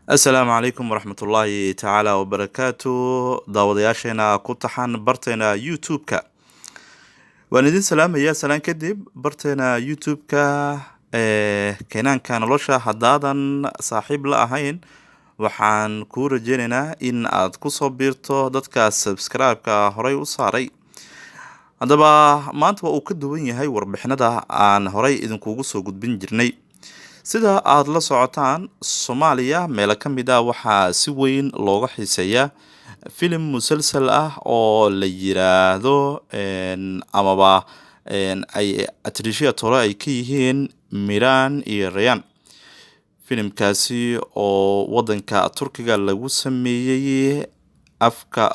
Asalaamu calaykum waraxmatullaahi tacaala wabarakaatu. Daawadayaasheena ku taxan barteena YouTube-ka, waan idin salaamayaa. Salaan kadib, barteena YouTube-ka ee Keenaanka Nolosha haddaadan saaxiib la ahayn, waxaan kuu rajeyneynaa in aad kusoo biirto dadka subscribe-ka horey u saaray. Haddaba maanta waa uu ka duwan yahay warbixinada aan horey idinkugu soo gudbin jirnay. Sida aada la socotaan, Soomaaliya meelo ka mid ah waxaa si weyn looga xiiseeyaa filim musalsal ah oo la yiraahdo amaba ay atrishia tore ay ka yihiin Miran iyo Rayan. Filimkaasi oo wadanka Turkiga lagu sameeyey, afka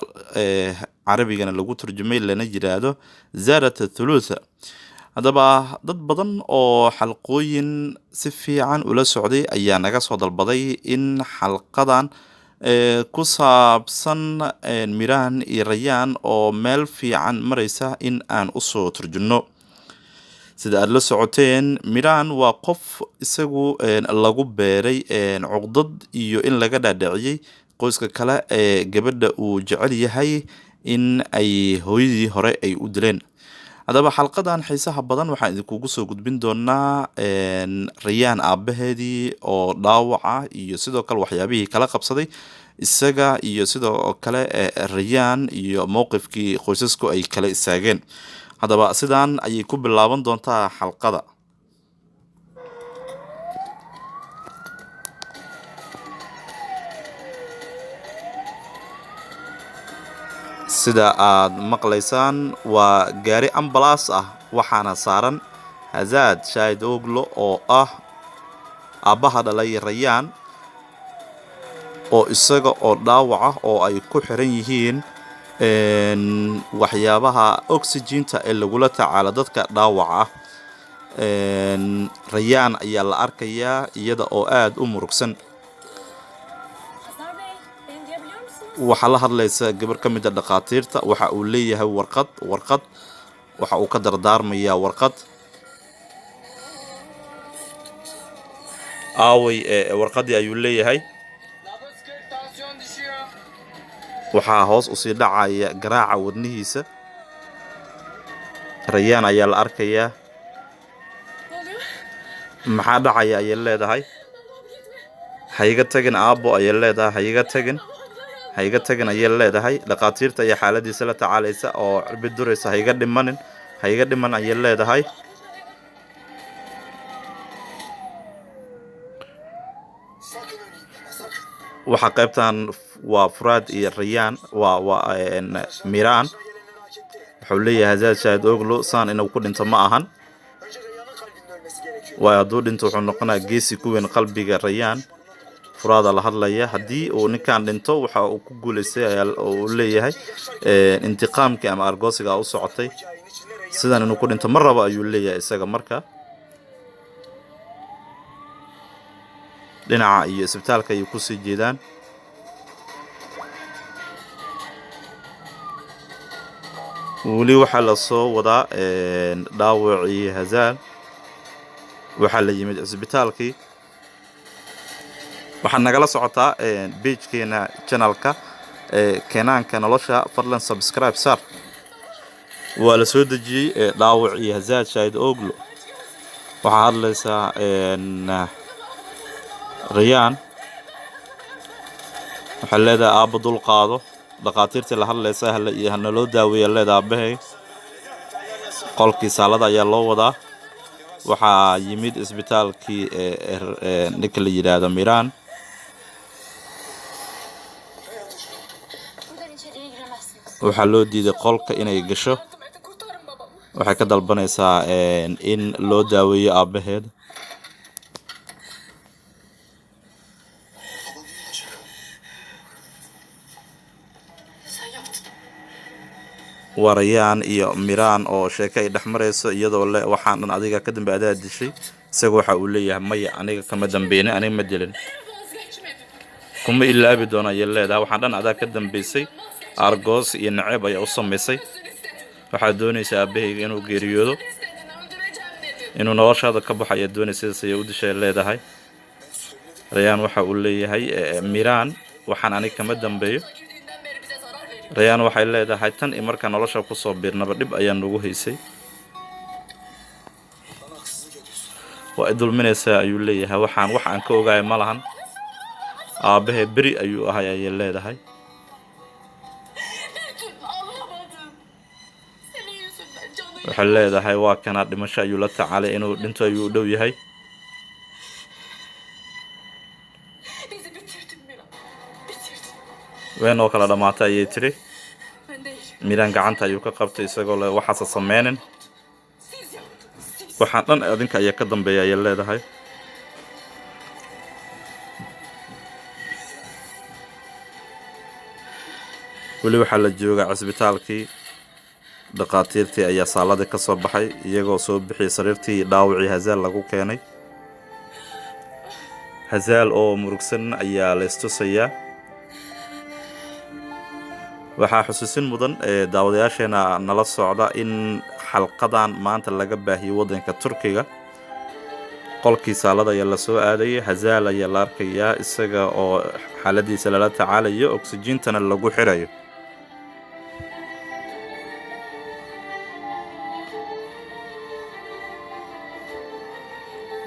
Carabigana lagu turjumay, lana yiraahdo Zarat Thulutha. Haddaba dad badan oo xalqooyin si fiican ula socday ayaa naga soo dalbaday in xalqadan ku saabsan Miran iyo Rayaan oo meel fiican mareysa in aan usoo turjunno. Sida aada la socoteen, Miran waa qof isagu lagu beeray cuqdad iyo in laga dhaadhiciyey qoyska kale ee gabadha uu jecel yahay in ay hooyadii hore ay u dileen. Haddaba xalqadan xiisaha badan waxaan idinkugu soo gudbin doonaa Rayaan aabaheedii oo dhaawaca iyo sidoo kale waxyaabihii kala qabsaday isaga, iyo sidoo kale Rayaan iyo mowqifkii qoysasku ay kala istaageen. Haddaba sidaan ayay ku bilaaban doontaa xalqada. Sida aad maqlaysaan, waa gaari ambalaas ah, waxaana saaran Hazaad Shaahid Oglo oo ah aabbaha dhalay Rayaan, oo isaga oo dhaawac ah oo ay ku xiran yihiin waxyaabaha oxygen-ta ee lagula tacaalo dadka dhaawaca ah. Rayaan ayaa la arkayaa iyada oo aada u murugsan. Hazar Bey, beni duyabiliyor musunuz? Waxaa la hadlaysa gabar ka mid a dhakhaatiirta. Waxa uu leeyahay warqad, warqad. Waxa uu ka dardaarmayaa warqad. Aaway ee warqadii, ayuu leeyahay. Nabız 40, tansiyon düşüyor. Waxaa hoos usii dhacaya garaaca wadnihiisa. Rayaan ayaa la arkayaa. Ne oluyor? Maxaa dhacaya, ayay leedahay. Ha iga tagin aabbo, ayay leedahay. Ha iga tagin, ha iga tagin, ayay leedahay. Dhakhaatiirta ayaa xaaladiisa la tacaalaysa oo cirbid duraysa. Ha iga dhimanin, ha iga dhiman, ayay leedahay. Sakın öyle gitme, sakın. Waxaa qaybtan waa Furaad iyo Rayaan, waa Miran. Başına gelenleri hak etti. Wuxuu leeyahay Hazaad Shaahid Oglo, saan inuu ku dhinto ma ahan. Önce Reyhan'ın kalbinin ölmesi gerekiyor. Waayo hadduu dhinto, wuxuu noqonayaa geesi ku weyn qalbiga Rayaan. Furaada la hadlaya. Haddii uu ninkan dhinto, waxa uu ku guuleystay ayaa uu leeyahay intiqaamkii ama argoosiga u socotay. Hikayenin içinde Reyhan Sidan inuu ku dhinto ma rabo, ayuu leeyahay isaga. Marka dhinaca iyo isbitaalka ayay kusii jeedaan. Weli waxaa lasoo wadaa dhaawacii Hazaal. Waxaa la yimid cisbitaalkii. Waxaad nagala socotaa page-keena channel-ka ee Keenaanka Nolosha. Fadlan subscribe saar. Waa la soo dejiyey dhaawacii Hazaal Shaahid Oglo. Waxaa hadlaysaa Rayaan. Waxay leedahay, aabba dul qaado. Dhakhaatiirtii la hadlaysa, hala iyo hanaloo daaweeya leedahay aabbahay. Qolkii saalada ayaa loo wadaa. Waxaa yimid isbitaalkii ee ninka la yidhaahdo Miran. Buradan içeriye giremezsiniz. Waxaa loo diiday qolka inay gasho. Yardım edin, kurtarın babamı. Waxay ka dalbanaysaa in loo daaweeyo aabbaheed. Babam ne olacak? Sen yaptın. Waa Rayaan iyo Miran oo sheeko ay dhex marayso, iyadoo le waxaan dhan adiga ka dambe, adaa dishay. Isaga waxa uu leeyahay, maya, aniga kama dambeynin, aniga ma dilin. Vazgeçmedim. Kuma ilaabi doono, ayay leedahay. Waxaan dhan adaa ka dambeysay, argoos iyo naceeb ayaa u samaysay. Ölsün istedin. Waxaad doonaysaa aabahayga inuu geeriyoodo. İstedin, öldüreceğim dedin. Inuu noloshaada ka baxo ayaad doonaysa, sidaas ayay u dishay, leedahay. Ben söyledim. Rayaan waxa uu leeyahay, "Miraan, waxaan anig kama dambeeyo." Hayatımıza girdiğinden beri bize zarar veriyor. Rayaan waxay leedahay, tan iyo markaa nolosha kusoo biirnaba dhib ayaa nagu haysay. Bana haksızlık ediyorsun. Waa i dulminaysaa, ayuu leeyahay. Waxaan wax aan ka ogaaya ma lahan. Aabbahe beri ayuu ahay, ayay leedahay. Bir türlü anlamadım. Senin yüzünden canıyla Waxay leedahay, waa kanaa, dhimasho ayuu la tacaalay, inuu dhinto ayuu u dhow yahay. Bizi bitirdin Miran. Bitirdin. Ween oo kala dhammaatay, ayay tiri. Ben değil. Miraan gacanta ayuu ka qabtay, isagoo le waxaase sameynin. Siz yaptınız. Siz. Waxaan dhan adinka ayaa ka dambeeya, ayay leedahay. Weli waxaa la joogaa cisbitaalkii. Dhakhaatiirtii ayaa saaladii ka soo baxay, iyagoo soo bixiyay sariirtii dhaawacii Hazaal lagu keenay. Hazaal oo murugsan ayaa la istusayaa. Waxaa xusuusin mudan ee daawadayaasheena nala socda in xalqadan maanta laga baahiyey waddanka Turkiga. Qolkii saalada ayaa lasoo aadayay. Hazaal ayaa la arkayaa isaga oo xaaladiisa lala tacaalayo, oksijiintana lagu xirayo.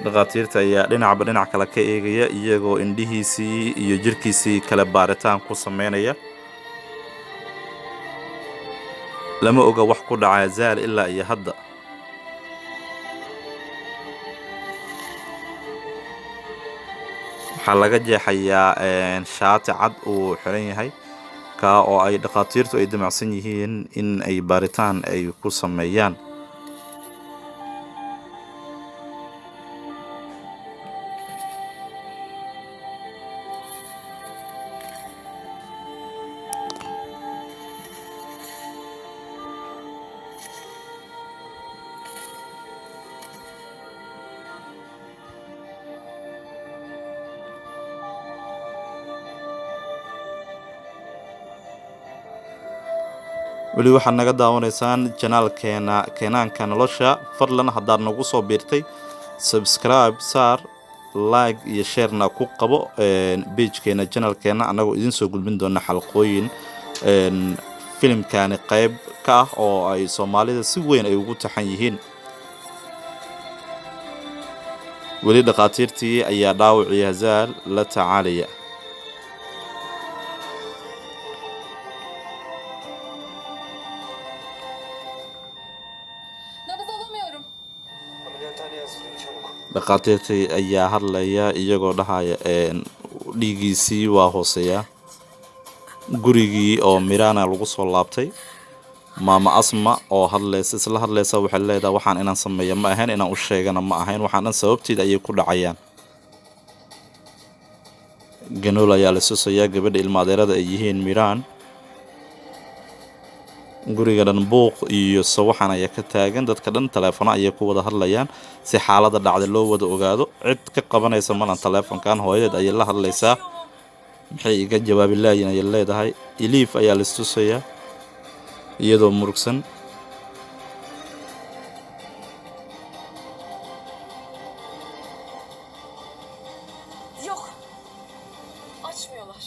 Dhakhaatiirta ayaa dhinacba dhinac kale ka eegaya, iyagoo indhihiisii iyo jirkiisii kale baaritaan ku sameynaya. Lama oga wax ku dhaca Hazaal ilaa iyo hadda. Waxaa laga jeexayaa shaati cad uu xiran yahay, kaa oo ay dhakhaatiirtu ay damacsan yihiin in ay baaritaan ay ku sameeyaan. Weli waxaad naga daawanaysaan janaalkeena Keenaanka Nolosha. Fadlan haddaad nagu soo biirtay, subscribe saar, like iyo sharena ku qabo pagekeena, janaalkeena, annagoo idiin soo gudbin doona xalqooyin filimkani qayb ka ah oo ay Soomaalida si weyn ay ugu taxan yihiin. Weli dhakhaatiirtii ayaa dhaawacii Hazaal la tacaalaya. Nabız alamıyorum. Ameliyathaneye hazırlayın çabuk. Dhakhaatiirtii ayaa hadlaya, iyagoo dhahaya dhiigiisii waa hooseeyaa. Gurigii oo Mirana lagu soo laabtay, maama Asma oo hadlaysa, isla hadlaysa, waxay leedahay, waxaan inaan sameeya ma ahayn, inaan u sheegana ma ahayn, waxaan dhan sababteeda ayay ku dhacayaan. Ganool ayaa la susayaa, gabadha ilma adeerada ay yihiin Miraan. Guriga dhan buuq iyo sawaxan ayaa ka taagan. Dadka dhan taleefono ayay ku wada hadlayaan si xaalada dhacda loo wada ogaado. Cid ka qabanaysa malan taleefonkan. Hooyadeed ayay la hadlaysaa. Maxay iga jawaabi laayin, ayay leedahay. Iliif ayaa la istusayaa iyadoo murugsan. Yok. Açmıyorlar.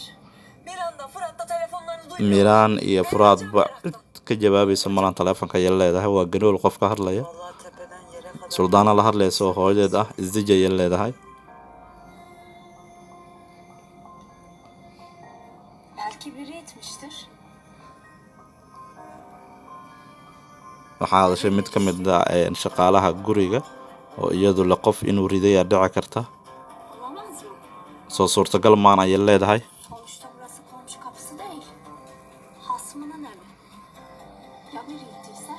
Miran da Fırat da telefonlarını duymuyorlar. Miraan iyo Furaadba cid ka jawaabaysa malan taleefonka, ayay leedahay. Waa Ganool qof ka hadlaya. Vallahi tepeden yere kadar. Suldaana la hadlaysa oo hooyadeed ah. Isdij, ayay leedahay. Belki biri itmiştir. Waxaa hadashay mid ka mid ah shaqaalaha guriga oo iyadu le qof inuu ridayaa dhici karta. Olamaz mı? Soo suurtagal maan, ayay leedahay. Sonuçta burası komşu kapısı değil. Hasmının evi. Ya biri ittiyse?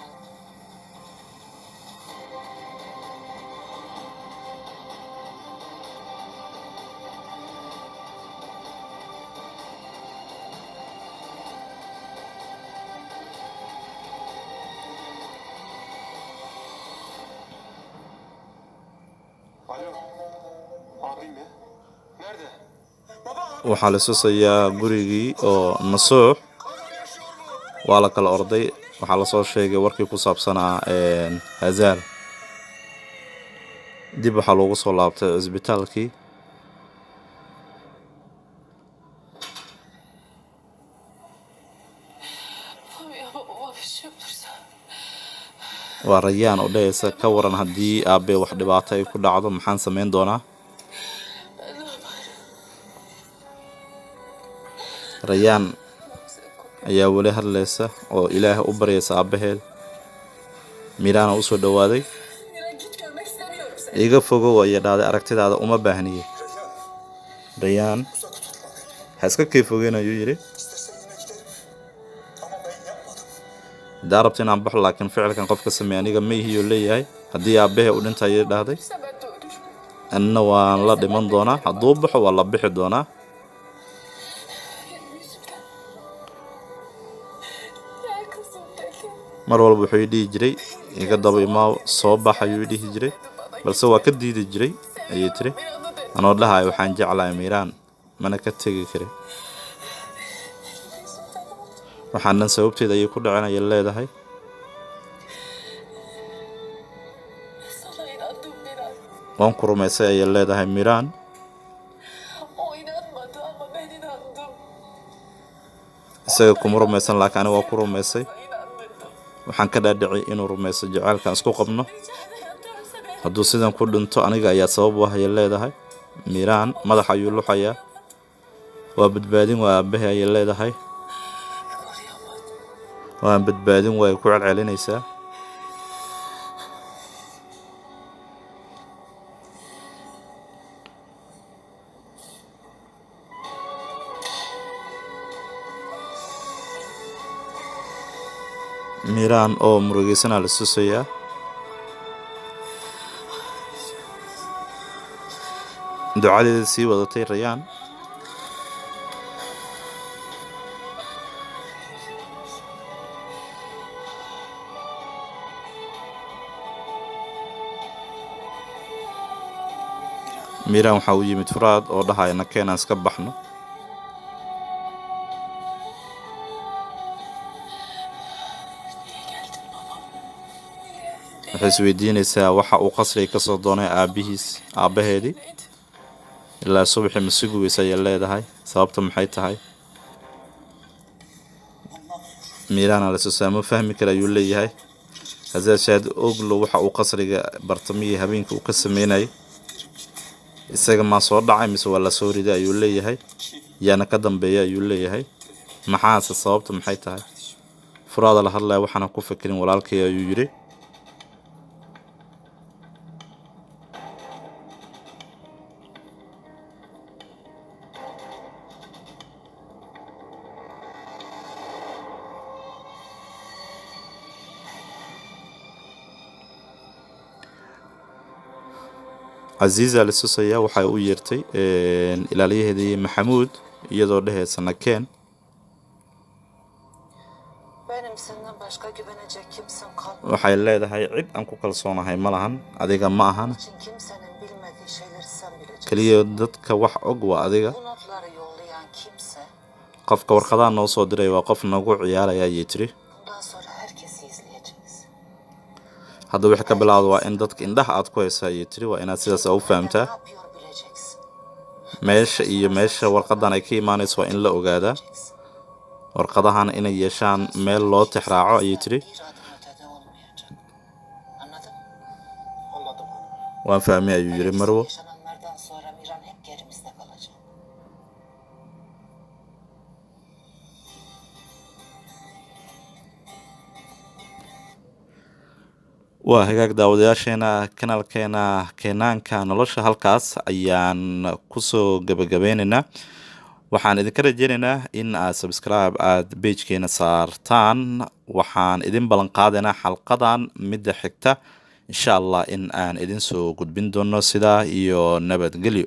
Alo. Abim mi? Nerede? Baba abi. Waxaa la susayaa gurigii oo Nasuux. Waa la kala orday. Waxaa lasoo sheegay warkii ku saabsanaa Hazaal. Dib waxaa loogu soo laabtay cisbitaalkii. Babama bir şey olursa. Waa Rayaan oo dhahaysa, ka waran haddii aabe wax dhibaato ay ku dhacdo, maxaan samayn doonaa? Ben ne yaparım? Rayaan Sen kopya. ayaa weli hadlaysa oo Ilaaha u baryaysa aabaheed. Miiraana usoo dhowaaday. Miran, git, görmek istemiyorum seni. Iga fogow, ayay dhahday, aragtidaada uma baahniye. Reyhan, Rayaan, uzak tutma beni. ha iska kay fogeyn, ayuu yidhi. İstersen yine giderim. Ama ben yapmadım. Hadaa rabto inaan baxo, laakiin ficilkan qof ka sameeya aniga ma ihiyuu leeyahay. Haddii aabbahe u dhinta, ayay dhahday, Sen ben de ölürüm. anna waan la dhiman doonaa. Hadduu baxo, waa la bixi doonaa. Benim yüzümden. Gel kızım dedi. Mar walba wuxuu i dhihi jiray, iga daba imaaw, soo bax, ayuu i dhihi jiray, balse waa ka diidi jiray, ayay tiri, Miran'ı dedi. anoo dhahayo waxaan jeclahay Miiraan, mana ka tegi karin. Benim yüzümden oldu. Waxaan dhan sababteeda ayay ku dhaceen, ayay leedahay. Sana inandım Miran. Waan ku rumaysay, ayay leedahay Miiraan. O inanmadı ama ben inandım. Isaga kuma rumaysan, laakiin aniga waa ku rumaysay. Sana inandırdım. Waxaan ka dhaadhicay inuu rumayso jacaylkaan isku qabno. İçeride yatarsa ben Hadduu sidan ku dhinto, aniga ayaa sabab u ah, ayay leedahay. Miiraan madaxa ayuu luxayaa. Waa badbaadin waa aabahe, ayay leedahay. koruyamadım. Waan badbaadin, way ku celcelinaysaa. Miiraan oo murugaysanaa la susayaa. Ducadeeda sii wadatay Rayaan. Miiraan waxaa u yimid Furaad oo dhahaya, nakeen aan iska baxno. Niye geldin babam? Niye? Waxay isweydiinaysaa waxa uu qasriga kasoo doonay aabihiis, aabaheedii. Neydi? Ilaa subaxii ma sugaysa, ayay leedahay. Sababta maxay tahay? Miiraana la susaa, ma fahmi kara, ayuu leeyahay. Hazaashaad Oglo waxa uu qasriga bartamihii habeenka uu ka sameynayay. Isaga maa soo dhacay mise waa la soo riday, ayuu leeyahay. Yaana ka dambeeya, ayuu leeyahay. Maxaase sababta maxay tahay? Furaada la hadlaya, waxaana ku fikirin walaalkay, ayuu yidhi. Casiiza la susaya waxay u yeertay ilaaliyaheedii Maxamuud, iyadoo dhehaysa nakeen. Benim senden başka güvenecek kimsem kalmadı. Waxay leedahay, cid aan ku kalsoonahay ma lahan, adiga ma ahan. İçin kimsenin bilmediği şeyleri sen bileceksin. Keliya dadka wax og waa adiga. Bu notları yollayan kimse Qofka warqadaha noo soo diray waa qof nagu ciyaaraya, ayay tiri. bundan sonra herkesi izleyeceksin. Hadda wixii ka bilaawda waa in dadka indhaha aad ku haysa, ayay tiri. Waa inaad sidaas u Nerede ne fahamtaa. yapıyor bileceksin. Meesha iyo meesha warqadan ay ka imaanayso waa in la ogaadaa. Bileceksin. Warqadahan inay yeeshaan Bundan meel sonra loo kimse tixraaco, ayay bizden tiri. bir adım ötede olmayacak. Anladın mı? Anladım hanım. Waan fahmay, ayuu Hele yiri bizim marwo. yaşananlardan sonra Miran hep gerimizde kalacak. Waa hagaag, daawadayaasheena kanaalkeena Keenaanka Nolosha, halkaas ayaan kusoo gabagabeyneynaa. Waxaan idinka rajeyneynaa in aad subscribe aad pagekeena saartaan. Waxaan idin ballan qaadaynaa xalqadan midda xigta, insha Allah, in aan idin soo gudbin doono. Sidaa iyo nabadgelyo.